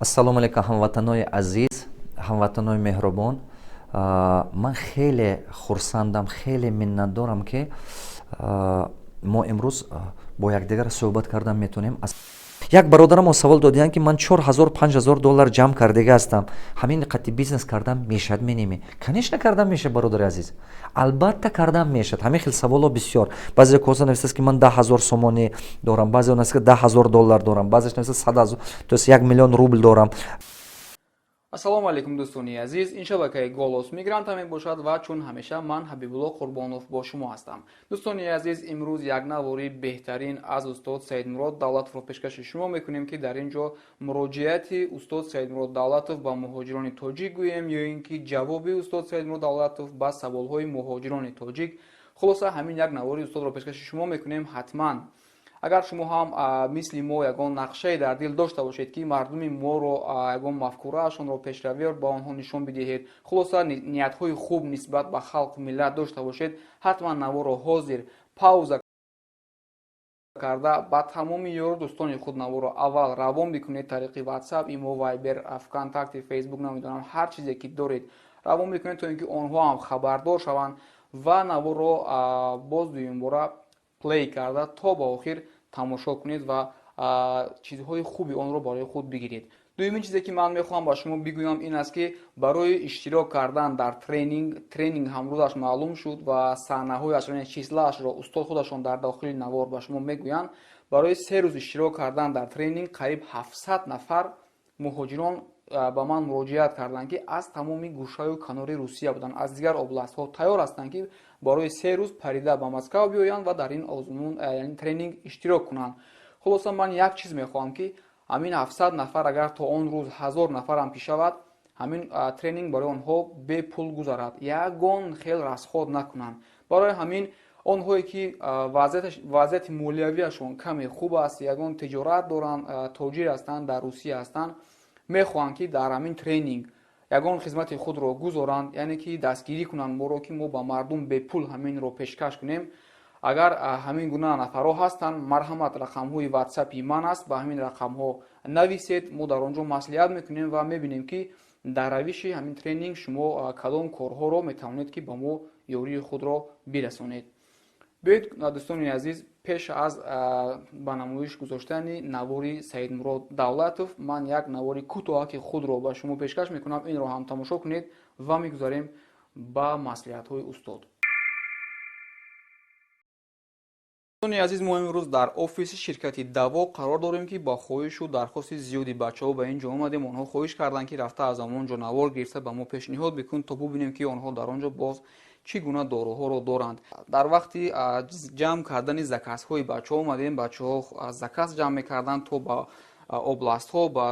Ассалому алайкум, ҳамватанои азиз, ҳамватанои меҳрубон. Ман хеле хурсандам, хеле миннатдорам, ки мо имрӯз бо якдигар суҳбат кардан метавонем. Як бародарамо савол додиянд, ки ман 4000, 5000 доллар ҷамъ кардага ҳастам, ҳамин қадди бизнес кардан мешавад менеме? Конечно, кардан мешавад, бародари азиз, албатта, кардан мешавад. Ҳамин хел саволҳо бисёр. Баъзе коса нависааст, ки ман 10 000 сомонӣ дорам, баъзе нависта, ки 10 000 доллар дорам, баъзеш нависта, 100 000, то есть 1 миллион рубл дорам. Ассалому алайкум, дӯстони азиз! Ин шабакаи «Голос мигранта» мебошад ва чун ҳамеша ман, Ҳабибулло Қурбонов, бо шумо ҳастам. Дӯстони азиз, имрӯз як навори беҳтарин аз устод Саидмурод Давлатовро пешкаши шумо мекунем, ки дар ин ҷо муроҷиати устод Саидмурод Давлатов ба муҳоҷирони тоҷик гӯем ё ин ки ҷавоби устод Саидмурод Давлатов ба саволҳои муҳоҷирони тоҷик. Хулоса, ҳамин як навори устодро пешкаши шумо мекунем. Ҳатман, агар шумо ҳам мисли мо ягон нақшае дар дил дошта бошед, ки мардуми моро, ягон мафкураашонро, пешравиро ба онҳо нишон бидиҳед, хулоса, ниятҳои хуб нисбат ба халқу миллат дошта бошед, ҳатман наворро ҳозир пауза карда, ба тамоми ёру дӯстони худ наворро аввал равон бикунед тариқи WhatsApp, Имо, Вайбер, Вконтакте, Фейсбук, намедонам, ҳар чизе ки доред, равон бикунед, то ин ки онҳо ҳам хабардор шаванд ва наворро боз дуюмбора плей карда, то ба охир тамошо кунед ва чизҳои хуби онро барои худ бигиред. Дуюмин чизе, ки ман мехоҳам ба шумо бигӯям, ин аст, ки барои иштирок кардан дар тренинг, тренинг ҳамрӯзаш маълум шуд ва саҳнаҳояш, числа ашро устод худашон дар дохили навор ба шумо мегӯянд. Барои 3 рӯз иштирок кардан дар тренинг қариб 700 нафар муҳоҷирон ба ман муроҷиат карданд, ки аз тамоми гӯшаю канори Русия буданд, аз дигар областҳо тайёр ҳастанд, ки барои 3 рӯз парида ба Москав биёянд ва дар ин озмун, тренинг иштирок кунанд. Хулоса, ман як чиз мехоҳам, ки ҳамин 700 нафар, агар то он рӯз 1000 нафарам ки шавад, ҳамин тренинг барои онҳо бепул гузарад, ягон хел расход накунанд. Барои ҳамин онҳое ки вазъияти молиявиашон каме хуб аст, ягон тиҷорат доранд, тоҷир ҳастанд, дар Русия ҳастанд, мехоҳанд, ки дар ҳамин тренинг ягон хизмати худро гузоранд, яъне ки дастгирӣ кунанд моро, ки мо ба мардум бепул ҳаминро пешкаш кунем, агар ҳамин гуна нафарҳо ҳастанд, марҳамат, рақамҳои ватсапи ман аст, ба ҳамин рақамҳо нависед. Мо дар он ҷо маслиҳат мекунем ва мебинем, ки дар равиши ҳамин тренинг шумо кадом корҳоро метавонед, ки ба мо ёрии худро бирасонед. Биёед, дӯстони азиз, пеш аз ба намоиш гузоштани навори Саидмурод Давлатов ман як навори кӯтоҳаки худро ба шумо пешкаш мекунам. Инро ҳам тамошо кунед ва мегузарем ба маслиҳатҳои устод. Дӯстони азиз, мо имрӯз дар офиси ширкати «Даво» қарор дорем, ки ба хоҳишу дархости зиёди бачаҳо ба ин ҷо омадем. Онҳо хоҳиш карданд, ки рафта аз он ҷо навор гирифта ба мо пешниҳод бикун, то бубинем, ки онҳо дар он ҷо боз чӣ гуна доруҳоро доранд. Дар вақти ҷамъ кардани заказҳои бачаҳо омадем. Бачаҳо заказ ҷамъ мекарданд, то ба областҳо, ба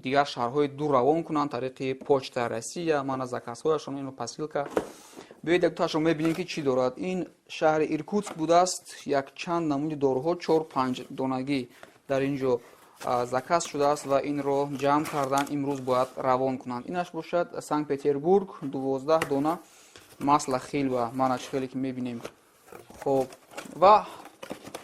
дигар шаҳрҳои дур равон кунанд тариқи Почта Россия. Мана заказҳояшон, ино посылка. Биёед, яктоашро мебинем, ки чӣ дорад. Ин шаҳри Иркутск будааст. Якчанд намуди доруҳо, чор панҷ донагӣ дар ин ҷо заказ шудааст ва инро ҷамъ кардан, имрӯз бояд равон кунанд. Инаш бошад Санкт Петербург, 12 дона масло хилва, мана чӣ хеле ки мебинем. Хоб, ва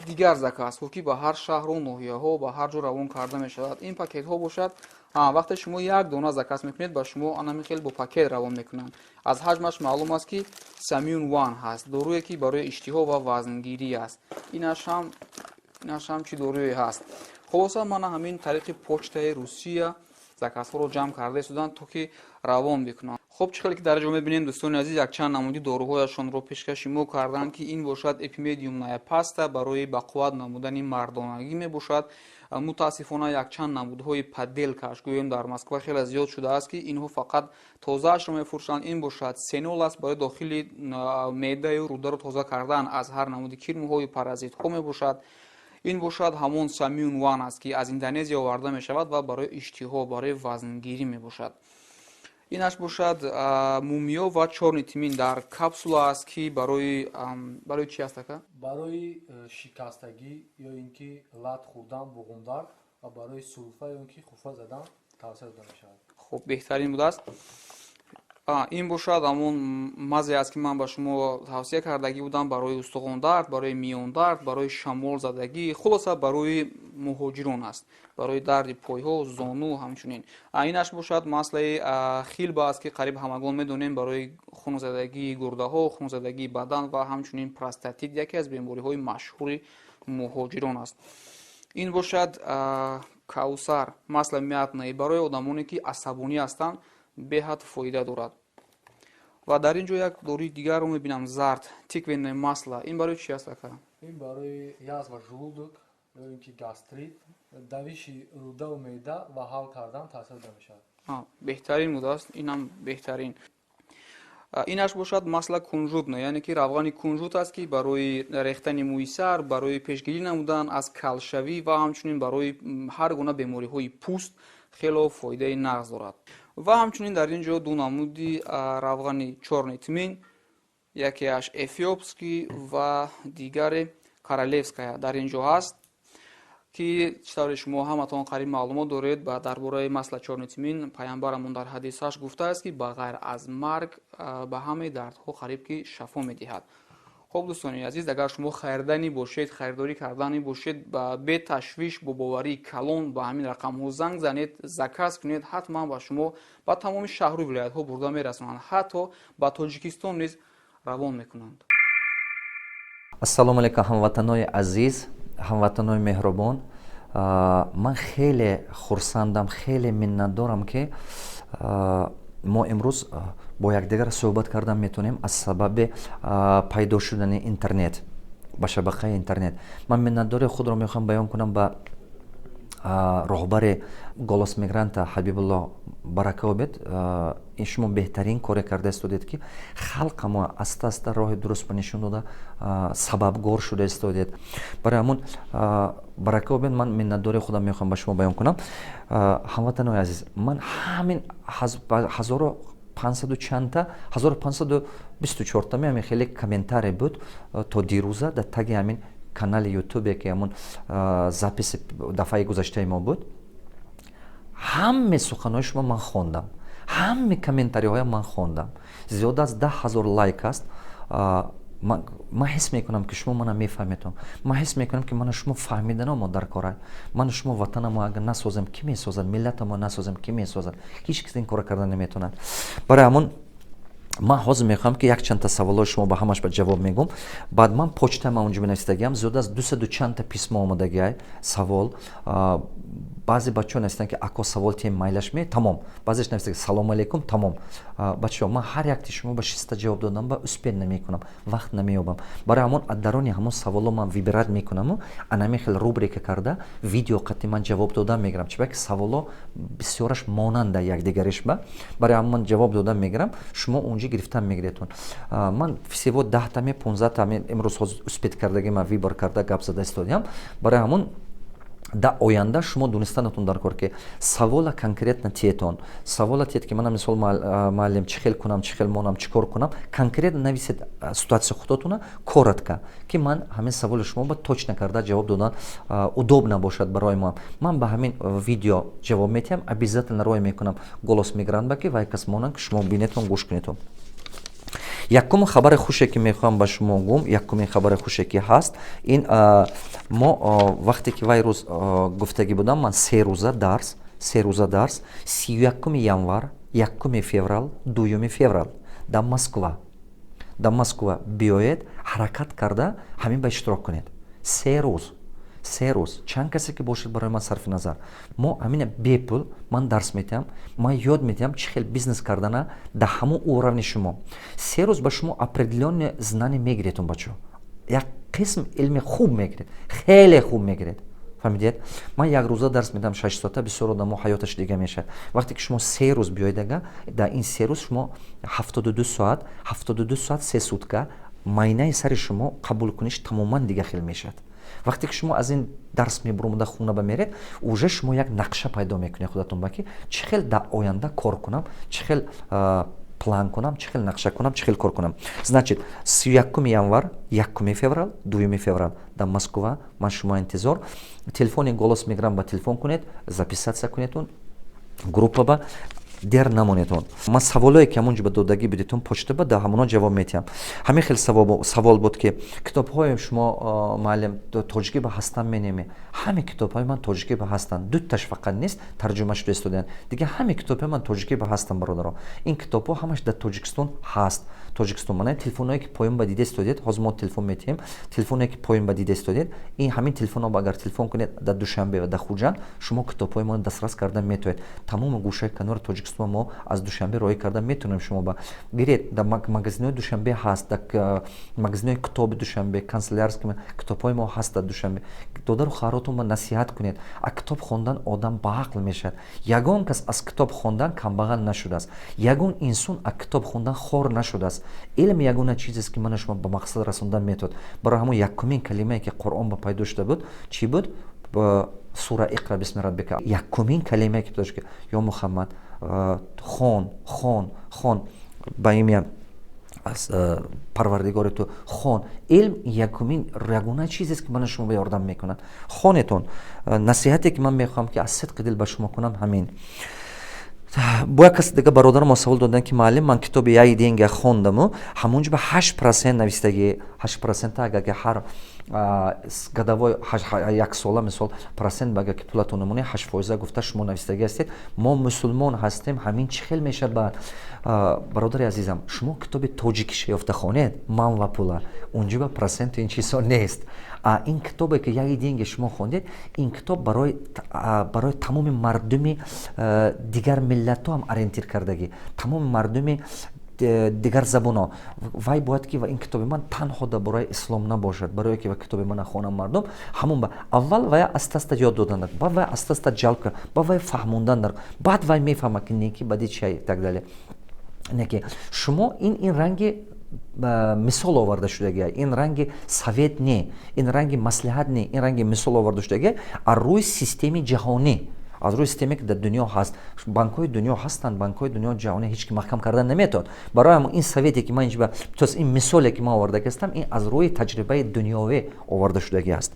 дигар заказҳо, ки ба ҳар шаҳру ноҳияҳо, ба ҳар ҷо равон карда мешавад. Ин пакетҳо бошад, вақте шумо як дона заказ мекунед, ба шумо анами хел бо пакет равон мекунанд. Аз ҳаҷмаш маълум аст, ки Самюн Ван ҳаст, доруе, ки барои иштиҳо ва вазнгирӣ аст. Инаш ҳам чӣ доруе ҳаст. Хулоса, мана ҳамин тариқи Почтаи Русия заказҳоро ҷамъ карда истоданд, то ки равон бикунанд. Хуб, чӣ хеле ки дар ҷо мебинем, дӯстони азиз, якчанд намуди доруҳояшонро пешкаши мо карданд, ки ин бошад эпимедиумная паста, барои бақувват намудани мардонагӣ мебошад. Мутаассифона, якчанд намудҳои подделка ш гӯем дар Москва хеле зиёд шудааст, ки инҳо фақат тозаашро мефурӯшанд. Ин бошад сенол аст, барои дохили меъдаю рӯдаро тоза кардан аз ҳар намуди кирмҳою паразитҳо мебошад. Ин бошад ҳамон Самюн Ван аст, ки аз Индонезия оварда мешавад ва барои иштиҳо, барои вазнгирӣ мебошад. Инаш бошад мумиё ва чёрный тмин дар капсула аст, ки барои чи аст, ака? Барои шикастагӣ ё ин ки лат хӯрдан, буғумдард ва барои сулфа ё ин ки хуфа задан тавсия дода мешавад. Хуб, беҳтарин будааст. Ин бошад ҳамон мазе аст, ки ман ба шумо тавсия кардагӣ будам барои устухондард, барои миёндард, барои шамолзадагӣ, хулоса, барои муҳоҷирон аст, барои дарди пойҳо, зону ҳамчунин. Инаш бошад маслаи хилба аст, ки қариб ҳамагон медонем, барои хунзадагии гурдаҳо, хунзадагии бадан ва ҳамчунин простатит, яке аз бемориҳои машҳури муҳоҷирон аст. Ин бошад каусар, масло мятное, барои одамоне, ки асабонӣ ҳастанд, беҳад фоида дорад. Ва дар ин ҷо як дории дигарро мебинам, зард, тыквенное масло. Ин барои чи аст, ака? Ин барои язва желудок ё ин ки гастрит, давиши рӯдаву меъда ва ҳал кардан таъсир дода мешавад. Беҳтарин будааст, инам беҳтарин. Инаш бошад масло кунжутное, яъне ки равғани кунжут аст, ки барои рехтани мӯи сар, барои пешгирӣ намудан аз калшавӣ ва ҳамчунин барои ҳар гуна бемориҳои пӯст хело фоидаи нағз дорад. Ва ҳамчунин дар ин ҷо ду намуди равғани чёрный тмин, якеаш эфиопский ва дигаре королевская дар ин ҷо ҳаст, ки чӣ тавре шумо ҳаматон қариб маълумот доред ба дар бораи масло чёрный тмин, паямбарамон дар ҳадисаш гуфтааст, ки ба ғайр аз марг ба ҳамаи дардҳо қариб ки шафо медиҳад. Хуб, дӯстони азиз, агар шумо хариданӣ бошед, харидорӣ карданӣ бошед, беташвиш, бо боварии калон ба ҳамин рақамҳо занг занед, заказ кунед, ҳатман ба шумо ба тамоми шаҳру вилоятҳо бурда мерасонанд, ҳатто ба Тоҷикистон низ равон мекунанд. Ассалому алайкум, ҳамватанои азиз, ҳамватанои меҳрубон. Ман хеле хурсандам, хеле миннатдорам, ки мо имрӯз бо якдигар суҳбат кардан метавонем аз сабаби пайдо шудани интернет, ба шабақаи интернет. Ман миннатдории худро мехоҳам баён кунам ба роҳбари «Голос мигранта» Ҳабибулло. Барака обед. Ин шумо беҳтарин коре карда истодед, ки халқамо аста аста роҳи дуруст ба нишон дода сабабгор шуда истодед. Барои ҳамон барака обед. Ман миннатдории худам мехоҳам ба шумо баён кунам. Ҳамватанои азиз, ман ҳамин 1500 чандта, 1524-тами ҳамин хеле комментарий буд то дирӯза дар таги ҳамин канали Ютубе, ки ҳамон записи дафъаи гузаштаи мо буд. Ҳаме суханҳои шумо ман хондам, ҳаме комментариҳоям ман хондам. Зиёда аз 10 000 лайк аст. Ман ҳис мекунам, ки шумо мана мефаҳметон. Ман ҳис мекунам, ки мана шумо фаҳмиданамо мо дар кора. Ману шумо ватанамо агар насозем, кӣ месозад? Миллатамо насозем, кӣ месозад? Ҳеҷ кас ин кора карда наметавонад. Барои ҳамон ман ҳозир мехоҳам, ки якчандта саволҳои шумо ба ҳамаш ба ҷавоб мегӯм. Баъд ман почта ман унҷо менависдагиам, зиёда аз дусаду чандта письмо омадагиай, савол. Баъзе бачаҳо навистанд, ки ако, савол тием, майлаш ме, тамом. Баъзеш нависта, салому алейкум, тамом. Бачаҳо, ман ҳар якти шумо ба шиста ҷавоб додам ба успеть намекунам, вақт намеёбам. Барои ҳамон аз дарони ҳамон саволҳо ман выбирать мекунаму анами хел рубрика карда, видео қати ман ҷавоб додан мегирам, чунки саволҳо бисёраш монанда якдигариш ба. Барои ҳамон ман ҷавоб додан мегирам, шумо унҷо гирифтан мегиретон. Ман всего 10-тами, 15-тами имрӯз ҳозир успеть кардаги, ман выбор карда гап зада истодиам. Барои ҳамон дар оянда шумо донистанатон дар кор, ки савола конкретно тиетон. Савола тиет, ки мана мисол, муаллим, чӣ хел кунам, чӣ хел монам, чӣ кор кунам, конкретно нависед ситуация худотуна, коротко, ки ман ҳамин саволи шумо ба точно карда ҷавоб додан удобно бошад барои мо. Ман ба ҳамин видео ҷавоб метиҳам, обязательно рой мекунам «Голос мигрант» ба, ки вай кас монанд, ки шумо бинетон, гӯш кунетон. Якум хабари хуше, ки мехоҳам ба шумо гӯм, якумин хабари хуше, ки ҳаст, ин мо вақте ки вай рӯз гуфтагӣ будам ман, 3 рӯза дарс, 3 рӯза дарс, 31-уми январ, 1-уми феврал, 2-юми феврал дар Москва. Дар Москва биёед, ҳаракат карда ҳамин ба иштирок кунед. 3 рӯз, 3 рӯз, чанд касе ки бошед, барои ман сарфи назар, мо ҳамина бепул ман дарс метиҳам, ман ёд метиҳам чӣ хел бизнес кардана дар ҳамон уровни шумо. 3 рӯз ба шумо определённое знание мегиретон, бачо, як қисм илми хуб мегиред, хеле хуб мегиред. Фаҳмидед? Ман як рӯза дарс медиҳам, 6 соата, бисёр одамо ҳаёташ дига мешавад. Вақте ки шумо 3 рӯз биёедага, дар ин 3 рӯз шумо 72 соат, 72 соат, 3 сутка майнаи сари шумо қабулкуниш тамоман дига хел мешавад. Вақте ки шумо аз ин дарс мебуромада хона ба меред, уже шумо як нақша пайдо мекунед худатон ба, ки чӣ хел дар оянда кор кунам, чӣ хел план кунам, чӣ хел нақша кунам, чӣ хел кор кунам. Значит, 31-уми январ, 1-уми феврал, 2-юми феврал дар Москва ман шумо интизор. Телефони «Голос мигрант» ба телефон кунед, записаться кунедун группа ба. Дер намонедон. Ман саволое, ки ҳамон ҷо ба додагӣ будетон почта ба, да ҳамоно ҷавоб метиҳам. Ҳамин хел савол буд, ки китобҳои шумо, муаллим, тоҷикӣ ба ҳастан менеме? Ҳаме китобҳои ман тоҷикӣ ба ҳастанд, дуташ фақат нест, тарҷума шуда истодаанд. Дига ҳаме китобҳои ман тоҷикӣ ба ҳастанд, бародаро. Ин китобҳо ҳамаш дар Тоҷикистон ҳаст. Тоҷикистон, мана телефонҳое, ки поён ба дида истодед, ҳозир мо телефон метиҳем. Телефоне, ки поён ба дида истодед, ин ҳамин телефонҳо ба агар телефон кунед дар Душанбе ва дар Хуҷанд, шумо китобҳои моро дастрас карда метавонед. Тамоми гӯшаи канори Тоҷикистон мо аз Душанбе роҳӣ карда метавонем. Шумо ба гиред, дар магазинҳои Душанбе ҳаст, дар магазинҳои китоби Душанбе, канцелярский китобҳои мо ҳаст дар Душанбе. Додару хоҳаротон ба насиҳат кунед. А китоб хондан одам баақл мешавад. Ягон кас аз китоб хондан камбағал нашудааст, ягон инсон аз китоб хондан хор нашудааст. Илм ягона чизест, ки мана шумо ба мақсад расондан метавонад. Барои ҳамон якумин калимае, ки Қуръон ба пайдо шуда буд, чӣ буд? Сура «Иқра бисми раббика». Якумин калимае, ки пайдо шуд: «Ё Муҳаммад, хон, хон, хон, ба имя аз Парвардигори ту хон». Илм якумин, ягона чизест, ки мана шумо ба ёрдам мекунад. Хонетон. Насиҳате, ки ман мехоҳам, ки аз сидқи дил ба шумо кунам, ҳамин. Бо як кас дига бародарам савол доданд, ки муаллим, ман китоби «Я и деньги» хондаму ҳамонҷо ба 8% навистагӣ. 8% агар ки ҳар годовой, як сола, мисол, процент, агар ки пулатон намоне, 8 фоиза гуфта шумо навистагӣ ҳастед. Мо мусулмон ҳастем, ҳамин чӣ хел мешавад? Баъд, бародари азизам, шумо китоби тоҷикиша ёфта хонед, «Ман ва пула». Унҷо ба проценту ин чизҳо нест. А ин китобе, ки «Я и деньги» шумо хондед, ин китоб барои тамоми мардуми дигар миллатҳо ҳам ориентир кардагӣ, тамоми мардуми дигар забонҳо. Вай бояд ки ин китоби ман танҳо дар бораи ислом набошад, барое ки китоби мана хонам мардум ҳамон ба аввал вай аста-аста ёд додан, баъд вай аста-аста ҷалб кард, баъд вай фаҳмондан дар, баъд вай мефаҳмад, ки неки бади чи, так далее. Неки шумо ин ранги мисол оварда шудагия, ин ранги совет не, ин ранги маслиҳат не, ин ранги мисол оварда шудагия аз рӯи системи ҷаҳонӣ, аз рӯи системе, ки дар дунё ҳаст. Банкҳои дунё ҳастанд, банкҳои дунё ҷаҳонӣ ҳеҷ ки маҳкам кардан наметавонад. Барои ҳамон ин совете, ки ман инҷа, то ин мисоле, ки ман оварда ҳастам, ин аз рӯи таҷрибаи дунёвӣ оварда шудагӣ аст.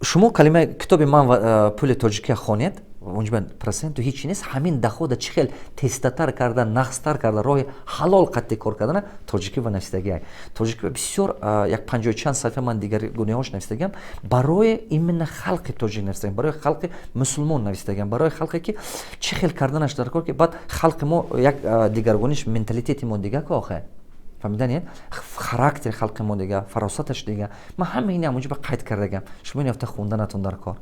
Шумо калимаи китоби «Ман пули тоҷикия» хонед, унҷа проценту ҳечи нест. Ҳамин дохода чӣ хел тезтатар карда, нағзтар карда, роҳи ҳалол қатъи кор кардана тоҷикӣ ва нависдагиай. Тоҷикӣ бисёр, як панҷоҳу чанд саҳифа ман дигар гуноҳош нависдагиам, барои именно халқи тоҷик нависдагиам, барои халқи мусулмон нависдагиам, барои халқе, ки чӣ хел карданаш дар кор, ки баъд халқи мо як дигаргуниш, менталитети мо дига ку охе, фаҳмиданед? Характери халқи мо дига, фаросаташ дига. Ман ҳама ин ҳамонҷо ба қайд кардагиам. Шумо ин ёфта хонданатон дар кор.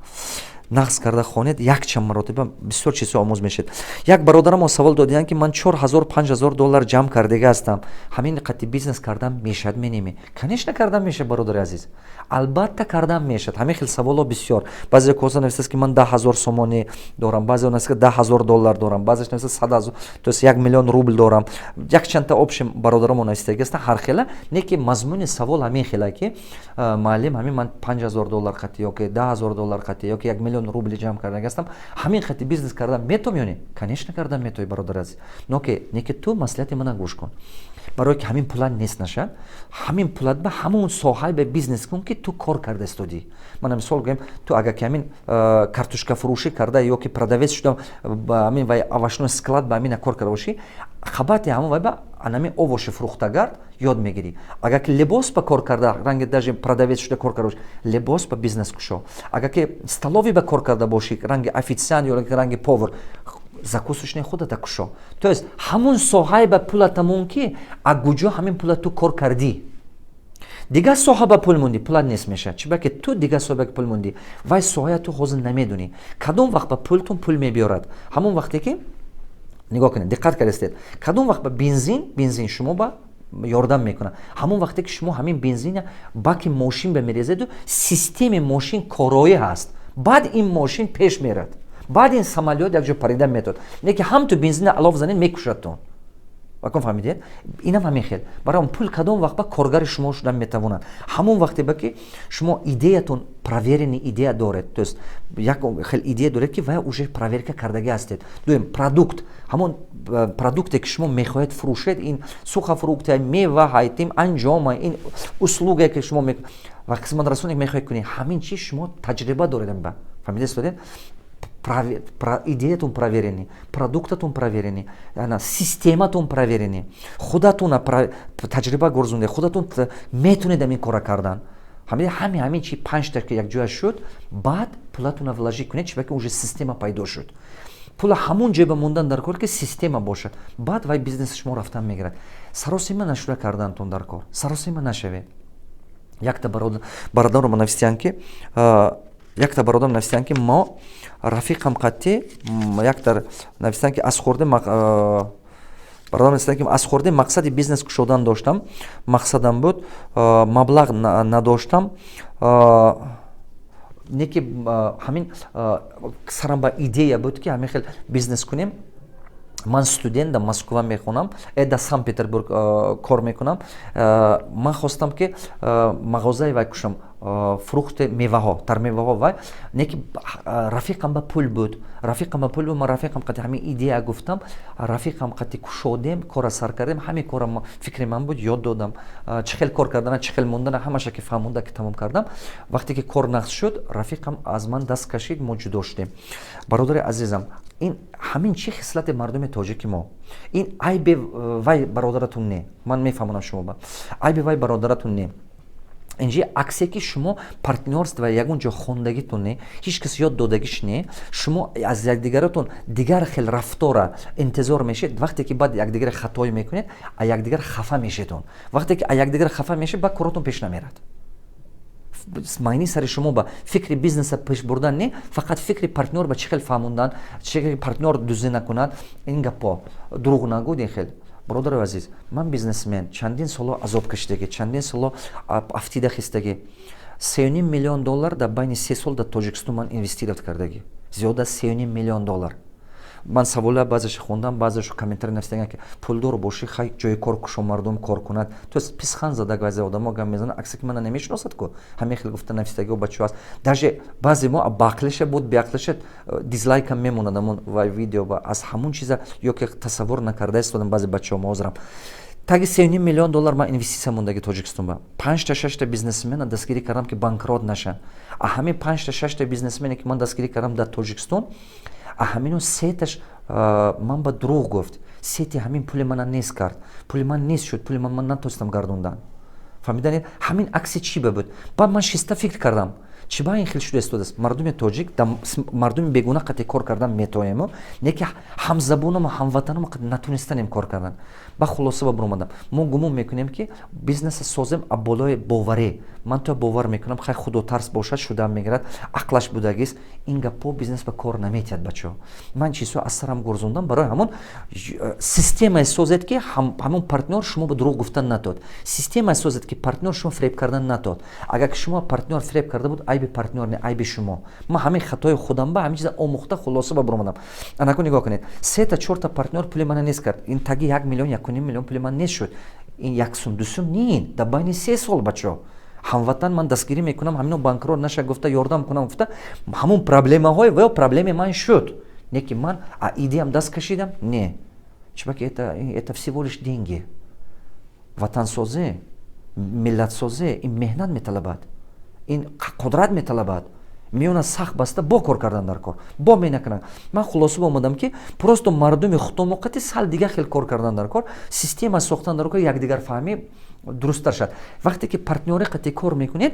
Нағз карда хонед, якчанд маротиба, бисёр чизҳо омӯз мешед. Як бародарамо савол додиянд, ки ман 4000, 5000 доллар ҷамъ кардага ҳастам, ҳамин қати бизнес кардан мешавад менеме? Конечно, кардан мешавад, бародари азиз, албатта, кардан мешавад. Ҳамин хел саволҳо бисёр. Баъзе коса нависааст, ки ман 10 000 сомонӣ дорам, баъзе нависта, 10 000 доллар дорам, баъзеш нависта, 100 000, то есть 1 миллион рубл дорам. Якчандта общем бародарамо навистаги ҳастанд ҳар хела. Не ки мазмуни савол ҳамин хела, ки муаллим, ҳамин ман 5000 доллар қати ёки 10 000 доллар қати ёки 1 миллион рубли ҷамъ кардаги ҳастам, ҳамин қати бизнес кардан метавом ё не? Конечно, кардан метавӣ, бародари азиз. Но ки не ки ту маслиҳати мана гӯш кун. Барое ки ҳамин пулат нест нашад, ҳамин пулат ба ҳамон соҳаи ба бизнес кун, ки ту кор карда истодӣ. Мана мисол гӯем, ту агар ки ҳамин картошкафурӯшӣ карда ё ки продавец шуда, ҳамин вай овощной склад ба ҳамина кор карда бошӣ, хабати ҳамон вай ба анами овощи фурӯхтагард ёд мегирӣ. Агар ки либос ба кор карда, ранги даже продавец шуда кор карда бошӣ, либос ба бизнес кушо. Агар ки столовый ба кор карда бошӣ, ранги официант ё ранги повар, закусочный худата кушо. То есть ҳамун соҳае ба пулата мон, ки а куҷо ҳамин пула ту кор кардӣ. Дигар соҳа ба пул мондӣ, пулат нест мешавад. Чӣ ки ту дигар соҳа ба пул мондӣ, вай соҳая ту ҳозир намедонӣ. Кадом вақт ба пултон пул мебиёрад? Ҳамон вақте ки, нигоҳ кунед, диққат кардастед, кадом вақт ба бензин шумо ба ёрдам мекунад? Ҳамон вақте ки шумо ҳамин бензина баки мошин ба мерезеду системаи мошин короӣ ҳаст, баъд ин мошин пеш мерад, баъд ин самолёт якҷо парида метод. Не ки ҳам ту бензина алов занед, мекушадтон. Вакон фаҳмидед? Инам ҳамин хел. Барои пул кадом вақт ба коргари шумо шудан метавонад? Ҳамон вақте ба ки шумо идеятон проверенный идея доред, то есть як хел идея доред, ки вая уже проверка кардагӣ ҳастед. Дуюм, продукт, ҳамон продукте, ки шумо мехоҳед фурӯшед, ин сухофрукта, мева, ҳайтим, анҷома, ин услугае, ки шумо ва хизматрасоне мехоҳед кунед, ҳамин чиз шумо таҷриба доред. Ба фаҳмида истодед? Идеятон проверенный, продуктатон проверенный, систематон проверенный, худатона таҷриба гурзонде, худатон метонед ҳамин кора кардан. Ҳами ҳамин чи панҷта ки якҷоя шуд, баъд пулатона вложить кунед, чиба ки уже система пайдо шуд. Пула ҳамон ҷой ба мондан дар кор, ки система бошад. Баъд вай бизнеси шумо рафтан мегирад. Саросима нашуда кардантон дар кор, саросима нашавед. Якта бародаро нависиянд ки, якта бародарам нависиянд, ки мо рафиқам қатъи якта нависиянд, ки аз хурди, бародарам нависиянд, ки аз хурди мақсади бизнес кушодан доштам, мақсадам буд, маблағ надоштам, не ки ҳамин сарам ба идея буд, ки ҳамин хел бизнес кунем. Ман студент, дар Москва мехонам, дар Санкт Петербург кор мекунам. Ман хостам, ки мағозаи вай кушам, фрукты, меваҳо, тармеваҳо. Вай не ки рафиқам ба пул буд, рафиқам ба пул буд. Ман рафиқам қати ҳамин идея гуфтам, рафиқам қати кушодем, кора сар кардем. Ҳамин кора фикри ман буд, ёд додам чӣ хел кор кардана, чӣ хел мондана, ҳамаша ки фаҳмонда, ки тамом кардам. Вақте ки кор нақс шуд, рафиқам аз ман даст кашид, мо ҷудо шудем. Бародари азизам, ин ҳамин чӣ хислати мардуми тоҷики мо. Ин айби вай бародаратун не, ман мефаҳмонам шумо ба айби вай бародаратун не. Инҷи аксе, ки шумо партнёрство ягон ҷо хондагитон не, ҳеҷ кас ёд додагиш не, шумо аз якдигаратон дигар хел рафтора интизор мешед. Вақте ки баъд якдигара хатое мекунед, а якдигар хафа мешедон. Вақте ки а якдигар хафа мешед, баъд коротон пеш намерад. Майни сари шумо ба фикри бизнеса пеш бурдан не, фақат фикри партнёр ба чӣ хел фаҳмондан, чӣ хел партнёр дуздӣ накунад, ин гапҳо, дурӯғ нагӯд, ин хел. Бародари азиз, ман бизнесмен, чандин соло азоб кашидагӣ, чандин соло афтида хистагӣ. 3,5 миллион доллар дар байни 3 сол дар Тоҷикистон ман инвестировать кардагӣ, зиёда аз 3,5 миллион доллар. Ман савола баъзеша хондам, баъзешу комментарий нависдаган, ки пулдор бошӣ, хай, ҷои кор кушо, мардум кор кунад. То есть писхан зада баъзе одамо гап мезанад, аксе ки мана намешиносад ку, ҳамин хел гуфта нависдагиҳо бачаҳо аст. Даже баъзе мо баақлиша буд, беақлиша дизлайкам мемонад ҳамон вай видео ба аз ҳамун чиза ё ки тасаввур накарда истодам. Баъзе бачаҳо мо ҳозирам таги 3,5 миллион доллар ман инвеститсия мондаги Тоҷикистон ба. Панҷта, шашта бизнесмена дастгирӣ кардам, ки банкрот нашанд. А ҳамин панҷта, шашта бизнесмене, ки ман дастгирӣ кардам дар Тоҷикистон, а ҳамино сеташ ман ба дурӯғ гуфт, сети ҳамин пули мана нест кард, пули ман нест шуд, пули ман натонистам гардондан. Фаҳмиданед, ҳамин акси чӣ ба буд? Баъд ман шиста фикр кардам, чӣ ба ин хел шуда истодааст. Мардуми тоҷик, мардуми бегуна қати кор кардан метоему, не ки ҳамзабонаму ҳамватанаму натонистанем кор кардан. Ба хулоса ба баромадам: мо гумон мекунем, ки бизнеса созем а болои боварӣ. Ман то бовар мекунам, хай, худотарс бошад, шудаам мегирад, ақлаш будагист. Ин гапҳо бизнес ба кор наметиҳад, бачаҳо. Ман чизҳо аз сарам гурзондам. Барои ҳамон системае созед, ки ҳамон партнёр шумо ба дурӯғ гуфтан натод, системае созед, ки партнёр шумо фиреб кардан натод. Агар ки шумо партнёр фиреб карда буд, айби партнёр не, айби шумо. Ман ҳамин хатои худам ба ҳамин чиза омӯхта, хулоса ба баромадам. Анаку нигоҳ кунед: сета, чорта партнёр пули мана нест кард. Ин таги 1 миллион, 1,5 миллион пули ман нест шуд. Ин як сум, ду сум не, дар байни 3 сол. Бачаҳо, ҳамватан ман дастгирӣ мекунам, ҳамино банкрот наша гуфта, ёрдам кунам гуфта, ҳамон проблемаҳои ва ё проблемаи ман шуд. Не ки ман а идеям даст кашидам, не, чунки это всего лишь деньги. Ватансозӣ, миллатсозӣ ин меҳнат металабад, ин қудрат металабад, миёна сахт баста бо кор кардан дар кор бо менакунанд. Ман хулоса омадам, ки просто мардуми худомоқати сал дигар хел кор кардан дар кор, система сохтан дар кор, якдигарфаҳмӣ дурусттар шавад. Вақте ки партнёри қати кор мекунед,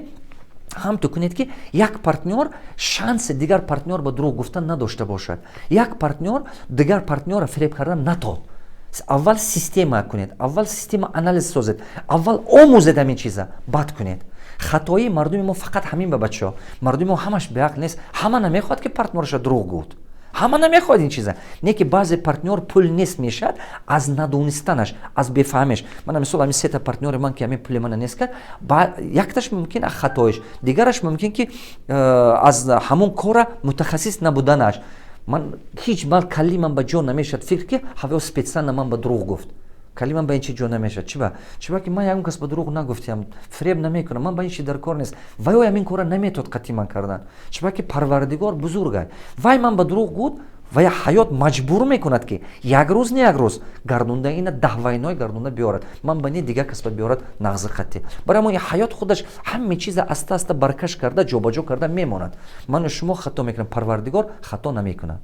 ҳам ту кунед, ки як партнёр шанси дигар партнёр ба дурӯғ гуфтан надошта бошад, як партнёр дигар партнёра фиреб кардан натод. Аввал система кунед, аввал система анализ созед, аввал омӯзед ҳамин чиза, баъд кунед. Хатоии мардуми мо фақат ҳамин ба, бачаҳо. Мардуми мо ҳамаш беақл нест, ҳама намехоҳад, ки партнёраша дурӯғ гуфт, ҳама намехоҳад ин чиза. Не ки баъзе партнёр пул нест мешавад аз надонистанаш, аз бефаҳмиш. Мана мисол, ҳамин сета партнёри ман, ки ҳамин пули мана нест кард, якташ мумкин аз хатоиш, дигараш мумкин ки аз ҳамон кора мутахассис набуданаш. Ман ҳеҷ мал калли ман ба ҷо намешавад фикр, ки ҳаво специально ман ба дурӯғ гуфт. Калли ман ба ин чи ҷо намешавад. Чиба? Чиба ки ман ягон кас ба дурӯғ нагуфтиам, фиреб намекунам, ман ба ин чи дар кор нест. Ваё ҳамин кора наметод қатъи ман кардан, чиба ки Парвардигор бузургай. Вай ман ба дурӯғ гуфт. Ва я ҳаёт маҷбур мекунад, ки як рӯз не, як рӯз гардонда ина даҳвайной гардонда биёрад, ман ба не, дигар кас ба биёрад нағзи хатти. Барои ҳамон ҳаёт худаш ҳаме чиза аста аста баркаш карда, ҷобаҷо карда мемонад. Ману шумо хато мекунем, Парвардигор хато намекунад.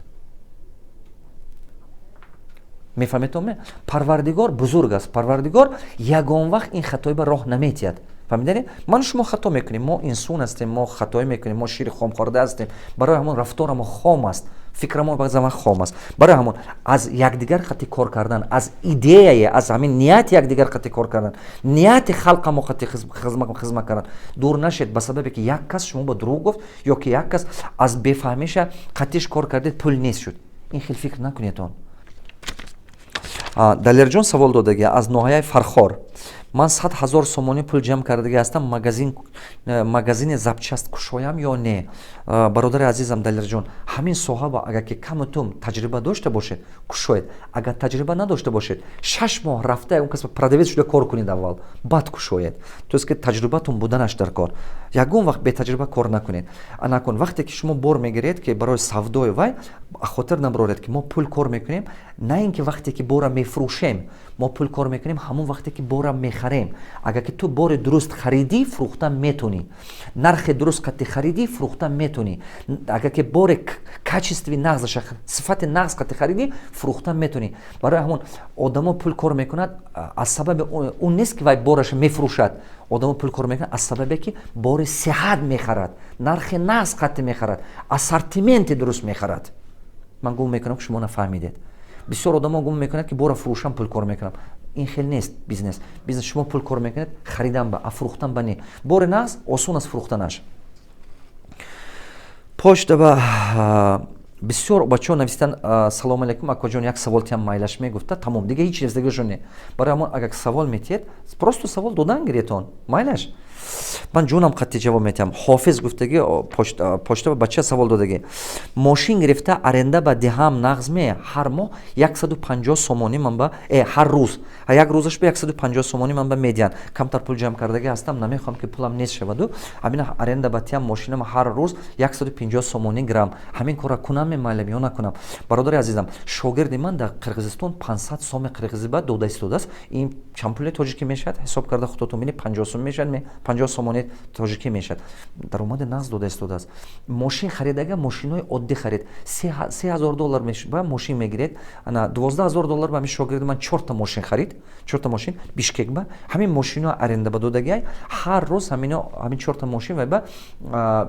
Мефаҳметон? Парвардигор бузург аст, Парвардигор ягон вақт ин хатои ба роҳ наметиҳад. Фаҳмиданед? Ману шумо хато мекунем, мо инсон ҳастем, мо хатоӣ мекунем, мо шири хомхӯрда ҳастем. Барои ҳамон рафторамо хом аст, фикрамо баъзан вақт хом аст. Барои ҳамон аз якдигар хати кор кардан, аз идеяе, аз ҳамин нияти якдигар хати кор кардан, нияти халқамо хати хизмат кардан дур нашед, ба сабабе ки як кас шумо ба дурӯғ гуфт ё ки як кас аз бефаҳмиша қатиш кор кардед, пул нест шуд. Ин хел фикр накунедон. Далерҷон савол додагӣ аз ноҳияи Фархор: ман 100 000 сомонӣ пул ҷамъ кардагӣ ҳастам, магазини запчасть кушоям ё не? Бародари азизам Далерҷон, ҳамин соҳаба агар ки каму тум таҷриба дошта бошед, кушоед. Агар таҷриба надошта бошед, 6 моҳ рафта он кас продавец шуда кор кунед аввал, баъд кушоед. То есть ки таҷрибатон буданаш дар кор. Ягон вақт бетаҷриба кор накунед. Накун, вақте ки шумо бор мегиред, ки барои савдои вай, хотир набароред, ки мо пул кор мекунем на ин ки вақте ки бора мефурӯшем, мо пул кор мекунем ҳамон вақте ки бора мехарем. Агар ки ту бори дуруст харидӣ, фурӯхта метонӣ, нархи дуруст қатъи харидӣ, фурӯхта метонӣ. Агар ки бори качественный, нағзаша, сифати нағз қатъи харидӣ, фурӯхта метонӣ. Барои ҳамон одамо пул кор мекунад аз сабаби он нест, ки вай бораша мефурӯшад. Одамо пул кор мекунад аз сабабе ки бори сиҳат мехарад, нархи нағз қатъи мехарад, ассортименти дуруст мехарад. Ман гумон мекунам, ки шумо нафаҳмидед. Бисёр одамо гумон мекунад, ки бора фурӯшам, пул кор мекунам. Ин хел нест бизнес. Бизнес шумо пул кор мекунед харидан ба, а фурӯхтан ба не. Бори нағз осон аст фурӯхтанаш. Почта ба бисёр бачаҳо навистан: «Салому алайкум, акоҷон, як савол тиям, майлаш?» Мегуфта, тамом, дига ҳеч чиз не. Барои ҳамон агар савол метиҳед, просто савол додан гиретон, майлаш, ман ҷонам қатъи ҷавоб метиҳам. Ҳофиз гуфтагӣ, почта бача савол додагӣ: мошин гирифта, аренда ба диҳам, нағз ме? Ҳар моҳ 150 сомонӣ ман ба ҳар рӯз, як рӯзаш ба 150 сомонӣ ман ба медиҳанд. Камтар пул ҷамъ кардагӣ ҳастам, намехоҳам, ки пулам нест шаваду ҳамин аренда ба тиҳам, мошинам ҳар рӯз 150 сомонӣ гирам. Ҳамин кора кунам, мемайлам ё накунам? Бародари азизам, шогирди ман дар Қирғизистон 500 соми қирғизӣ ба дода истодааст. Ин чанд пули тоҷикӣ мешавад, ҳисоб карда худотон бинед. 50 сом мешавад, 50 сомони тоҷикӣ мешавад. Даромади нағз дода истодааст. Мошин харидага, мошинҳои оддӣ харид, 3000 доллар ба мошин мегиред. Ана 12 000 доллар ба ҳамин шогирди ман чорта мошин харид, чорта мошин Бишкек ба. Ҳамин мошинҳо аренда ба додагиай, ҳар рӯз ҳамин чорта мошин вай ба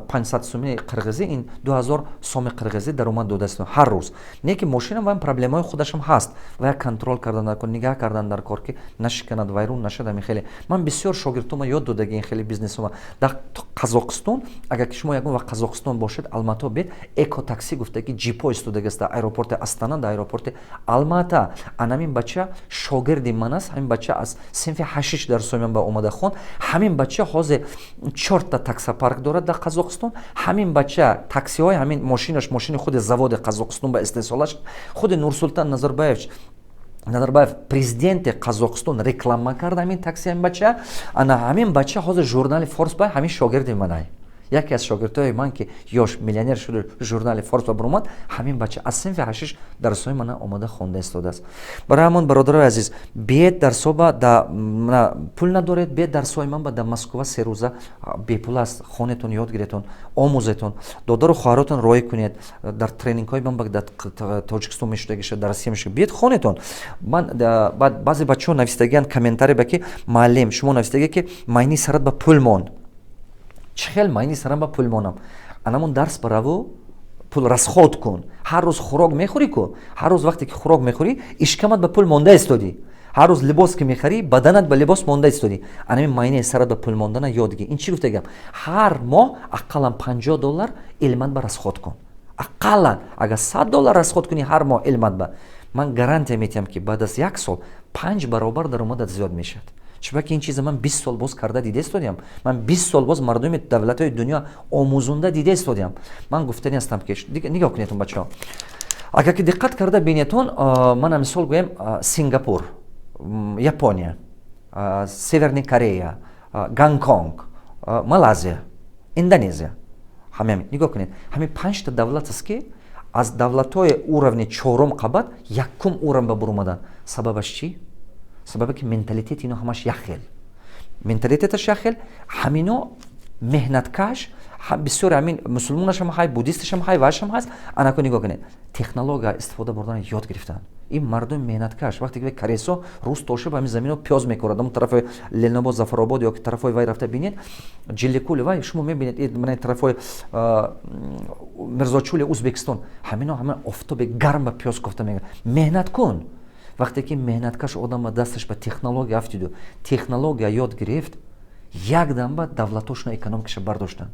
500 соми қирғизӣ, ин 2000 соми қирғизӣ даромад додааст ҳар рӯз. Не ки мошинам ва проблемаҳои худашам ҳаст, ва контрол кардан дар кор, нигаҳ кардан дар кор, ки нашиканад, вайрон нашад. Ҳамин хеле ман бисёр шогирдтома ёд додаги ин хеле бизнесома. Дар Қазоқистон, агар ки шумо ягон вақт Қазоқистон бошед, Алмато бед, Эко Такси гуфтаги ҷипо истодагист дар аэропорти Астана, дар аэропорти Алмата. Анамин бача шогирди ман аст. Ҳамин бача аз синфи ҳашиш дарсои ман ба омада хонд. Ҳамин бача ҳозир чорта таксопарк дорад дар Қазоқистон. Ҳамин бача таксиҳои ҳамин мошинаш мошини худи заводи Қазоқистон ба истеҳсолаш. Худи Нурсултан Назарбаев, президенти Қазоқистон, реклама кард ҳамин такси ҳамин бача. Ана ҳамин бача ҳозир журнали Форбс ба, ҳамин шогирди манай, яке аз шогирдҳои ман, ки ёш миллионер шуду журнали Форбс ба баромад. Ҳамин бача аз синфи ҳашиш дарсҳои мана омада хонда истодааст. Барои ҳамон, бародарои азиз, биед дарсҳо да, пул надоред, биед дарсҳои ман ба дар Москва, 3 рӯза бепул аст. Хонетон, ёд гиретон, омӯзетон, додару хоҳаротон роҳӣ кунед. Дар тренингҳои ман дар Тоҷикистон мешудагиша, дар Россия мешуда, биед, хонетон. Ман баъзе бачаҳо навистагианд комментарий ба, ки муаллим, шумо навистагӣ, ки майни сарат ба пул монд. Чӣ хел майни сарам ба пул монам? Анамон дарс бараву пул расход кун. Ҳар рӯз хӯрок мехӯрӣ ку, ҳар рӯз вақте ки хӯрок мехӯрӣ, ишкамат ба пул монда истодӣ. Ҳар рӯз либос ки мехарӣ, баданат ба либос монда истодӣ. Анами майнаи сарат ба пул мондана ёд гир. Ин чӣ гуфта гап? Ҳар моҳ ақаллан 50 доллар илмат ба расход кун. Ақаллан агар 100 доллар расход кунӣ ҳар моҳ илмат ба, ман гарантия метиҳам, ки баъд аз як сол панҷ баробар даромадат зиёд мешавад. Чунки ин чиза ман 20 сол боз карда дида истодиам. Ман 20 сол боз мардуми давлатҳои дунё омӯзонда дида истодиам. Ман гуфтани ҳастам, ки нигоҳ кунедтон, бачаҳо, агар ки диққат карда бинедтон, мана мисол гӯем, Сингапур, Япония, Северный Корея, Гонконг, Малайзия, Индонезия, ҳамин нигоҳ кунед, ҳамин панҷта давлат аст, ки Аз давлатҳои уровни чорум қабат якум уровень ба буромадан. Сабабаш чӣ? Сабабе ки менталитети ино ҳамаш як хел. Менталитеташ як хел, ҳамино меҳнаткаш, бисёре ҳамин мусулмонашам ҳай, буддисташам ҳай, вашам ҳаст. Анако нигоҳ кунед. Технология истифода бурдан ёд гирифтан. Ин мардуми меҳнаткаш. Вақте ки каресо рӯз то шаб ҳамин замино пиёз мекорад, ҳамон тарафи Ленинобод, Зафаробод ё ки тарафҳои вай рафта бинед, Ҷилликули вай шумо мебинед, мана тарафҳои Мирзочули Узбекистон, ҳамино ҳама офтоби гарм ба пиёз кофта мегирад. Меҳнат кун. Вақте ки меҳнаткаш одам ба дасташ ба технология афтиду, технология ёд гирифт, якдам ба давлатошона экономикаша бардоштанд.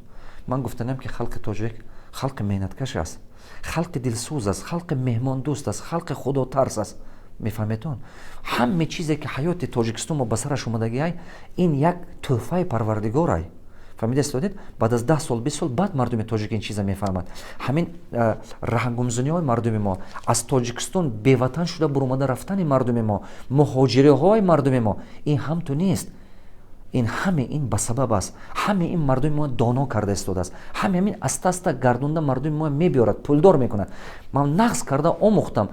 Ман гуфтанам ки халқи тоҷик халқи меҳнаткаш аст, халқи дилсӯз аст, халқи меҳмондӯст аст, халқи худотарс аст. Мефаҳметон? Ҳаме чизе ки ҳаёти Тоҷикистон мо ба сараш омадагиай, ин як тӯҳфаи Парвардигорай. Фаҳмида истодед? Баъд аз 10 сол, 20 сол баъд мардуми тоҷик ин чиза мефаҳмад. Ҳамин раҳгумзаниҳои мардуми мо, аз Тоҷикистон беватан шуда буромада рафтани мардуми мо, муҳоҷириҳои мардуми мо, ин ҳамту нест. Ин ҳаме ин ба сабаб аст. Ҳаме ин мардуми мо доно карда истодааст. Ҳаме ҳамин аста-аста гардонда мардуми мо мебиёрад, пулдор мекунад. Ман нағз карда омӯхтам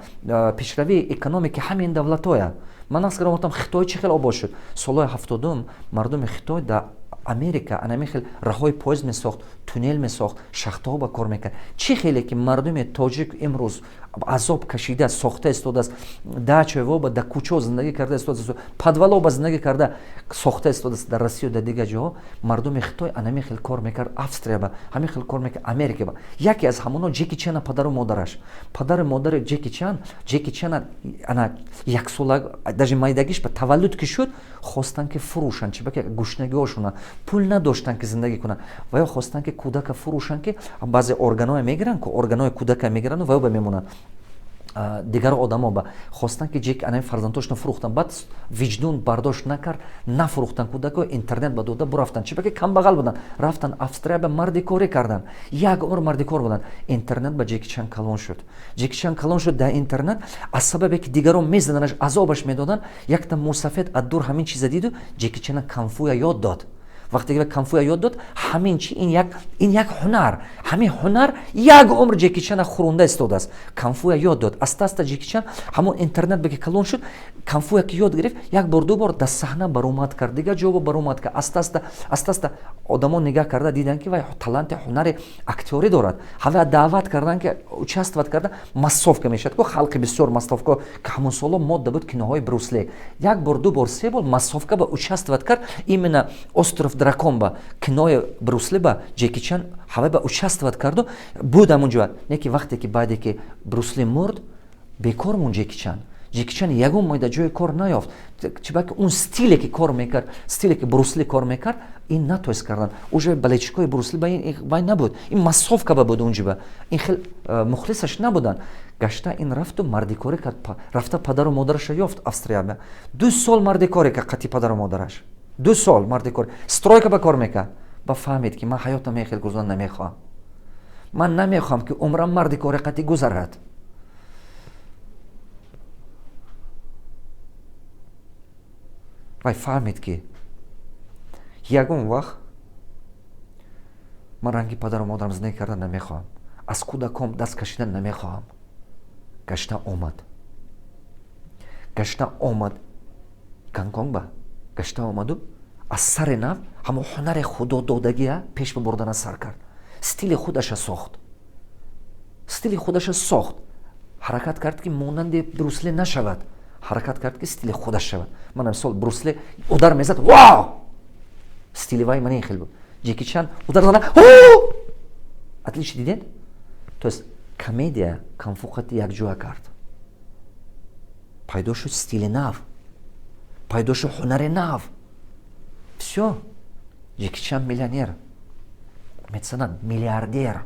пешравии экономики ҳамин давлатҳоя. Ман нағз карда омӯхтам Хитой чӣ хел обод шуд. Солҳои 70 мардуми Хитой дар Америка анами хел раҳои поезд месохт, туннел месохт, шахтаҳо ба кор мекард. Чӣ хеле ки мардуми тоҷик имрӯз азоб кашида сохта истодааст, дачаво ба дар кӯчаҳо зиндагӣ карда истодааст, подвало ба зиндагӣ карда сохта истодааст дар Россия дар дигар ҷоҳо, мардуми Хитой анами хел кор мекард, Австрия ба ҳамин хел кор мекард, Америка ба. Яке аз ҳамоно Ҷеки Чана падару модараш. Падару модари Ҷеки Чан, Ҷеки Чана ана яксола даже майдагиш ба таваллуд ки шуд, хостанд ки фурӯшанд, чӣ баки гушнагиҳошона пул надоштанд ки зиндагӣ кунанд. Ва ё хостанд ки кӯдака фурӯшанд, ки баъзе органҳое мегиранд, ку органҳои кӯдака мегиранд ва ё ба мемонанд. Дигар одамо ба хостанд ки ҷек анами фарзандҳошона фурӯхтанд. Баъд виҷдон бардошт накард, нафурӯхтанд кӯдако, интернет ба дода бурафтанд. Чӣ баки камбағал буданд. Рафтанд Австрия ба мардикорӣ карданд. Як умр мардикор буданд. Интернет ба Ҷеки Чан калон шуд. Ҷеки Чан калон шуд дар интернет аз сабабе ки дигарон мезаданаш, азобаш медоданд, якта мусафед аз дур ҳамин чиза диду Ҷеки Чана канфуя ёд дод. Вақте ки канфуя ёд дод, ҳамин чи ин як ҳунар, ҳамин ҳунар як умр Ҷеки Чана хӯронда истодааст. Канфуя ёд дод. Аста-аста Ҷеки Чан ҳамон интернет ба ки калон шуд, канфуя ки ёд гирифт, як бор ду бор дар саҳна баромад кард, дигар ҷо баромад кард. Аста-аста, аста-аста одамон нигоҳ карда диданд ки вай таланти ҳунари актёрӣ дорад. Ҳава даъват карданд ки участвовать карда, массовка мешавад. Ку халқи бисёр массовка, ки ҳамон соло модда буд киноҳои Брусли. Як бор, ду бор, се бор массовка ба участвовать кард, именно Остров дракон ба кинои Брусли ба Ҷеки Чан ҳавай ба участвовать карду буд ҳамон ҷо. Не ки вақте ки баъде ки Брусли мурд, бекор мон Ҷеки Чан. Ҷеки Чан ягон моҳ дар ҷои кор наёфт. Чӣ баки он стиле ки кор мекард, стиле ки Брусли кор мекард, ин натоист кардан. Уже болельщикои Брусли ба ин вай набуд. Ин массовка ба буд унҷиба. Ин хел мухлисаш набуданд. Гашта ин рафту мардикорӣ кард, рафта падару модараша ёфт Австрия ба. 2 сол мардикорӣ кард қати падару модараш. 2 сол мардикор стройка ба кор мекард. Ба фаҳмид ки ман ҳаётам хел гузарон намехоҳам. Ман намехоҳам ки умрам мардикори қати гузарад. Вай фаҳмид ки ягон вақт ман ранги падару модарам зиндагӣ кардан намехоҳам. Аз кӯдаком даст кашидан намехоҳам. Гашта омад. Гашта омад Гонконг ба. Гашта омаду аз сари нав ҳамон ҳунари худододагия пеш бибурдана сар кард. Стили худаша сохт. Стили худаша сохт. Ҳаракат кард ки монанди Брусли нашавад. Ҳаракат кард ки стили худаш шавад. Ман мисол Брусли удар мезад, вау! Стили вай ман ин хел буд. Ҷеки Чан удар зана, отлично дидед? То есть комедия канфу қати якҷоя кард. Пайдо шуд стили нав. Пайдо шуд ҳунари нав. Всё. Ҷеки Чан миллионер. Меценат, миллиардер.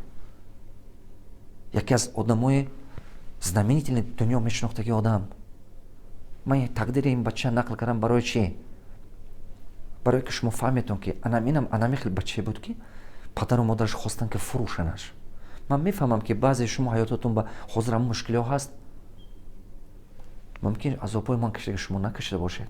Яке аз одамои знаменитыйи дунё мешинохтаги одам. Ман тақдири ин бача нақл кардам барои чӣ? Барое ки шумо фаҳметон ки анаминам анами хел бачае буд ки падару модараш хостанд ки фурӯшанаш. Ман мефаҳмам ки баъзе шумо ҳаётотон ба ҳозир ҳам мушкилиҳо ҳаст. Мумкин азобҳои ман кашида шумо накашида бошед.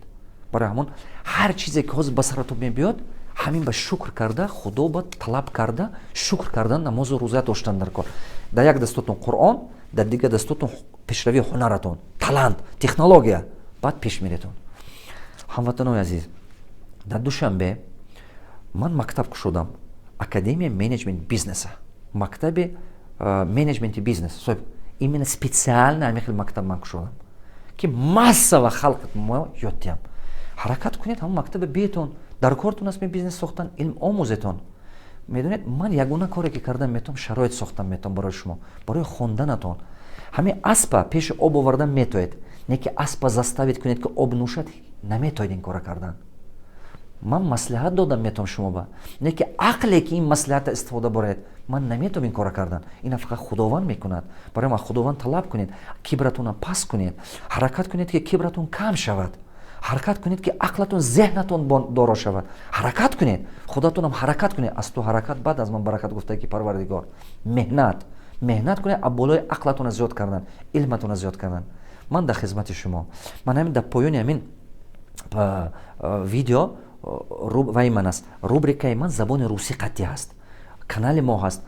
Барои ҳамон ҳар чизе ки ҳозир ба саратон мебиёд, Ҳамин ба шукр карда, Худо ба талаб карда, шукр кардан, намозу рӯза доштан дар кор. Дар як дастотон Қуръон, дар дигар дастотон пешравии ҳунаратон, талант, технология, баъд пеш меретон. Ҳамватанои азиз, дар Душанбе ман мактаб кушодам, Академия менеҷмент бизнеса, мактаби менеҷменти бизнес. Именно специально ҳамин хел мактаб ман кушодам, ки массово халқ мо ёд диҳам. Ҳаракат кунед, ҳамон мактаба биетон. Дар кортон аст бизнес сохтан, илм омӯзетон. Медонед, ман ягона коре ки кардан метавонам, шароит сохтан метавонам барои шумо, барои хонданатон. Ҳамин аспа пеши об овардан метоед, не ки аспа заставить кунед, ки об нӯшад, наметоед ин кора кардан. Ман маслиҳат додам метавонам шумо ба, не ки ақле ки ин маслиҳата истифода баред, ман наметавонам ин кора кардан. Ина фақат Худованд мекунад. Барои ман Худованд талаб кунед, кибратонро паст кунед, ҳаракат кунед, ки кибратон кам шавад, ҳаракат кунед, ки ақлатон, зеҳнатон доро шавад. Ҳаракат кунед, худатонам ҳаракат кунед. Аз ту ҳаракат, баъд аз ман баракат, гуфта ки Парвардигор. Меҳнат, меҳнат кунед, а болои ақлатонро зиёд кардан, илматонро зиёд кардан. Ман дар хизмати шумо. Ман ҳамин дар поёни ҳамин видео вай ман аст, рубрикаи ман забони русӣ қатъӣ ҳаст, канали мо ҳаст.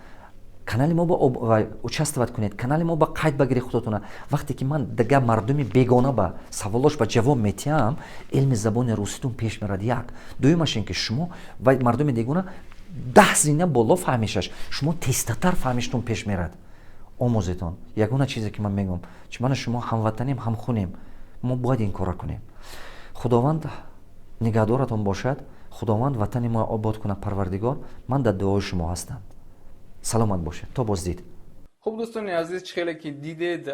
Канали мо ба участвовать кунед, канали мо ба қайд багиред худотона. Вақте ки ман дигар мардуми бегона ба саволош ба ҷавоб метиҳам, илми забони руситон пеш мерад. Як дуюмаш ин ки шумо ва мардуми бегона 10 зина боло фаҳмишаш, шумо тезтатар фаҳмиштон пеш мерад. Омӯзетон. Ягона чизе ки ман мегӯям, чи мана шумо ҳамватанем, ҳамхунем, мо бояд ин кора кунем. Худованд нигаҳдоратон бошад, Худованд ватани мо обод кунад, Парвардигор. Ман дар дуои шумо ҳастам. Саломат бошед, то боздид. Хуб, дӯстони азиз, чӣ хеле ки дидед,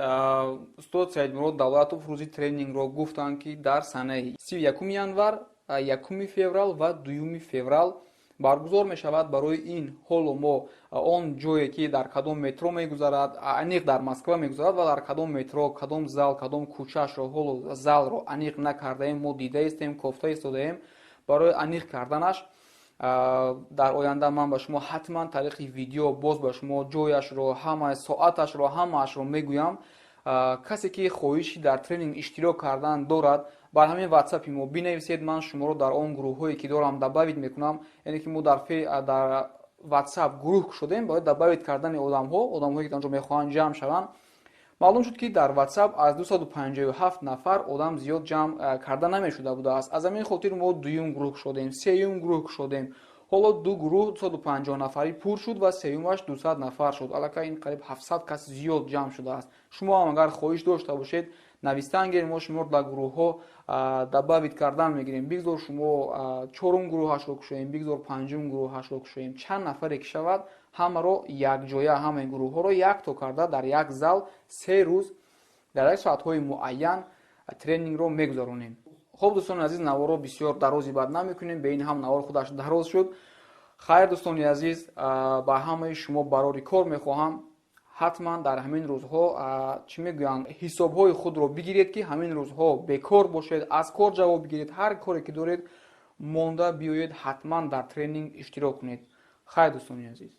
устод Саидмурод Давлатов рӯзи тренингро гуфтанд, ки дар санаи 31 январ, 1 феврал ва 2 феврал баргузор мешавад. Барои ин ҳоло мо он ҷое ки дар кадом метро мегузарад, аниқ дар Москва мегузарад ва дар кадом метро, кадом зал, кадом кӯчаашро, ҳоло залро аниқ накардаем. Мо дида истем, кофта истодаем барои аниқ карданаш. Дар оянда ман ба шумо ҳатман тариқи видео боз ба шумо ҷояшро, ҳама соаташро, ҳамаашро мегӯям. Касе ки хоҳиши дар тренинг иштирок кардан дорад, бар ҳамин ватсапи мо бинависед. Ман шуморо дар он гурӯҳҳое ки дорам, добавить мекунам. Яъне ки мо дар ватсап гурӯҳ кушодем барои добавить кардани одамҳо, одамҳое ки дар онҷо мехоҳанд ҷамъ шаванд. Маълум шуд, ки дар ватсап аз 257 нафар одам зиёд ҷамъ карда намешуда будааст. Аз ҳамин хотир мо дуюм гурӯҳ кушодем, сеюм гурӯҳ кушодем. Ҳоло ду гурӯҳ 250 нафарӣ пур шуд ва сеюмаш 200 нафар шуд. Аллакай ин қариб 700 кас зиёд ҷамъ шудааст. Шумо ҳам агар хоҳиш дошта бошед, навистан гиред, мо шуморо дар гурӯҳҳо добавить кардан мегирем. Бигзор шумо чорум гурӯҳашро кушоем, бигзор панҷум гурӯҳашро кушоем, чанд нафаре ки шавад, ҳамаро якҷоя, ҳамаи гурӯҳҳоро якто карда, дар як зал 3 рӯз дар як соатҳои муайян тренингро мегузаронем. Хуб, дӯстони азиз, наворро бисёр дарози бад намекунем, бе ин ҳам навор худаш дароз шуд. Хайр, дӯстони азиз, ба ҳамаи шумо барори кор мехоҳам. Ҳатман дар ҳамин рӯзҳо, чӣ мегӯянд, ҳисобҳои худро бигиред, ки ҳамин рӯзҳо бекор бошед, аз кор ҷавоб бигиред, ҳар коре ки доред монда биёед, ҳатман дар тренинг иштирок кунед. Хайр, дӯстони азиз.